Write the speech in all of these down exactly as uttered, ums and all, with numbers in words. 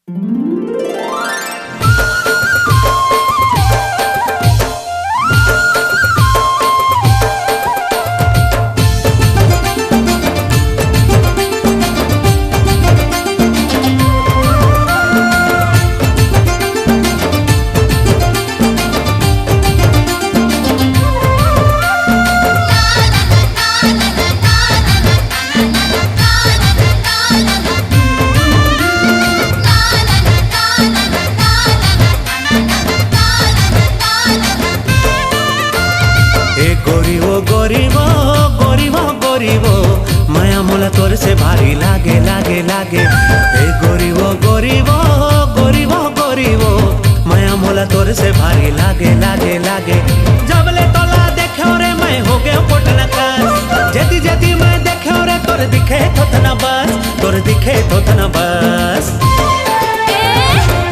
ए गोरी वो, गोरी वो, गोरी वो, गोरी वो, मया मोला तोर से भारी लागे, लागे, लागे। ए गोरी वो, गोरी वो, गोरी वो, गोरी वो, मया मोला तोर से भारी लागे, लागे, लागे। जब ले तोला देखेंव रे, मैं हो गेंव पोटना कस। जेती जेती मैं देखेंव रे, तोर दिखे थोथना बस, तोर दिखे थोथना बस। ए,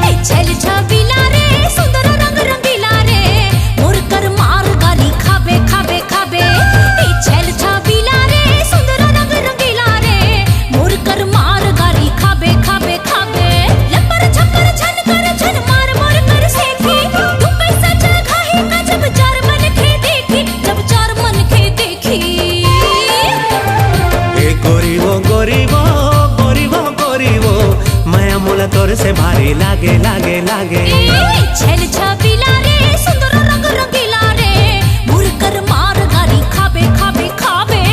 ए, छैल छबीला रे, सुंदर रंग रंगीला रे, मोर कर मार गारी खाबे, खाबे, खाबे। ए, छैल छबीला रे, सुंदर रंग रंगीला रे, मोर कर मार गारी खाबे, खाबे, खाबे। लपर छपर छन कर छन मार मोर कर सेखी, दू पैसा चल खाही का जब चार मन खे देखी, जब चार मन खे देखी। ए गोरी वो, गोरी वो, गोरी वो, गोरी वो, मया मोला तोर से भारी लागे, लागे, लागे। ए, छैल छबीला रे, सुंदर रंग रंगीला रे, मुरकर मार गारी खाबे, खाबे, खाबे।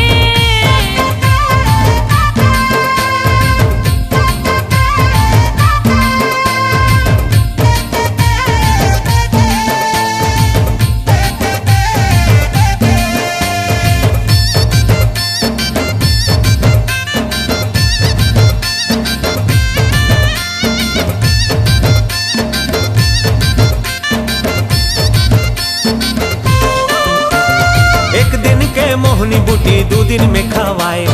एक दिन के मोहनी बूटी दू दिन में खवाए,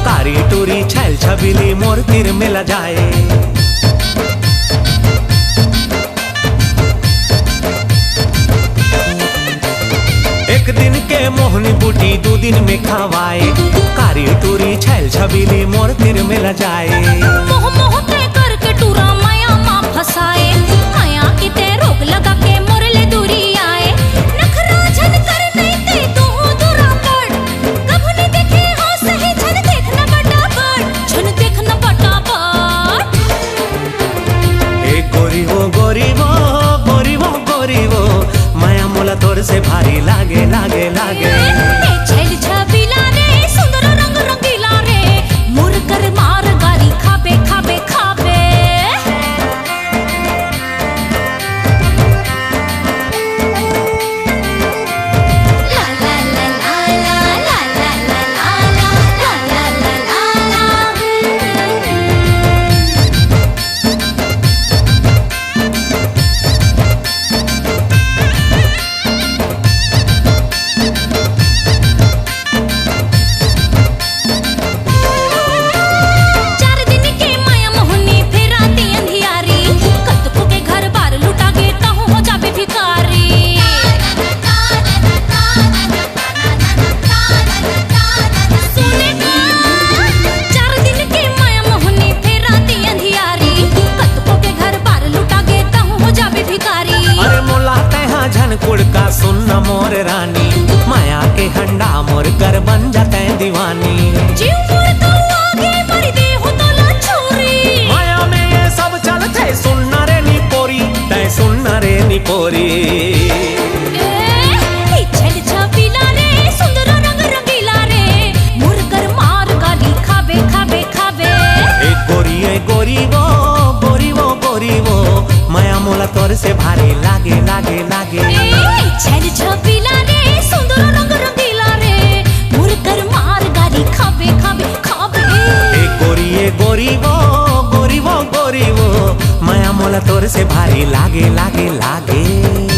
कारी टूरी छैल छबीली मोर तीर में लजाए। एक दिन के मोहनी बूटी दू दिन में खवाए, कारी टूरी छैल छबीली मोर तीर में लजाए। मोह मोह ते करके टूरा माया मा फसाए, माया की ते रोक लगा के मोर ले दूरी आए। नखरा झन कर नहीं ते तू दूरा पड़, कभू नहीं देखे हो सही झन देखना बटाबट, झन देखना बटाबट। ए गोरी वो, गोरी वो, गोरी वो, गोरी वो, माया मोला तोर से भारी लागे, लागे, लागे। ए छैल छबीला रे, सुंदर रंग रंगीला रे, मुरकर मार गारी खाबे, खाबे, खाबे। चार दिन के माया मोहनी फेर राती अंधियारी, कतको के घर बार लुटा गे, तहूँ हो जाबे भिखारी। सुने का, चार दिन के माया मोहनी फेर राती अंधियारी, कतको के घर बार लुटा गे, तहूँ हो जाबे भिखारी। अरे मोला तैहा झन कुड़का, सुन न मोर रानी, माया के हंडा मोर कर बन जाते दीवानी। जीव मोर कौआ गे मर दे हो तोला छुरी। माया में ये सब चलथे, सुन न रे निपोरी, तै सुन न रे निपोरी। ए, ई छैल छबीला रे, सुंदर रंग रंगीला रे, मुरकर मार गारी खाबे, खाबे, खाबे। ए गोरी, ए गोरी वो, गोरी वो, गोरी वो, माया मोला तोर से भारी लागे, लागे, लागे। ए, छैल छबीला रे, सुंदर रंग रंगीला रे, मुरकर मार गारी खाबे, खाबे, खाबे। ए गोरी, ए गोरी वो, गोरी वो, गोरी वो, माया मोला तोर से भारी लागे, लागे, लागे।